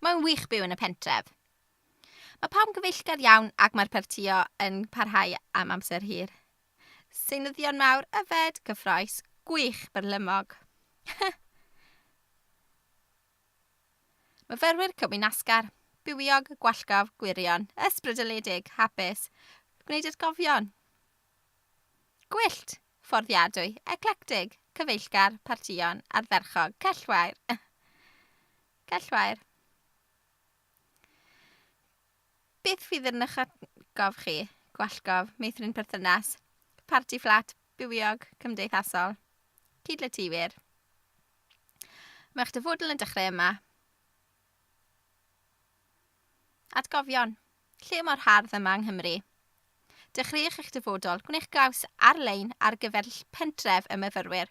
Mae'n wych byw yn y pentref. Mae pawb yn gyfeillgar iawn ac mae'r partïo yn parhau am amser hir. Seinyddion mawr, yfed, cyffroes, gwych, byrlymog. Myfyrwyr cymwynasgar, bywiog, gwallgof, gwirion, ysbrydoledig, hapus, gwneud atgofion. Gwyllt, fforddiadwy, eclectig, cyfeillgar, partïon, ardderchog, cellwair. Cellwair. Beth fydd yn eich atgof chi? Gwallgof, meithrin perthynas, parti fflat, bywiog, cymdeithasol, cydlytywyr. Mae'ch dyfodol yn dechrau yma. Atgofion. Lle mor hardd yma yng Nghymru. Dechreuwch eich dyfodol, gwnewch gaws ar-lein ar gyfer pentref y myfyrwyr.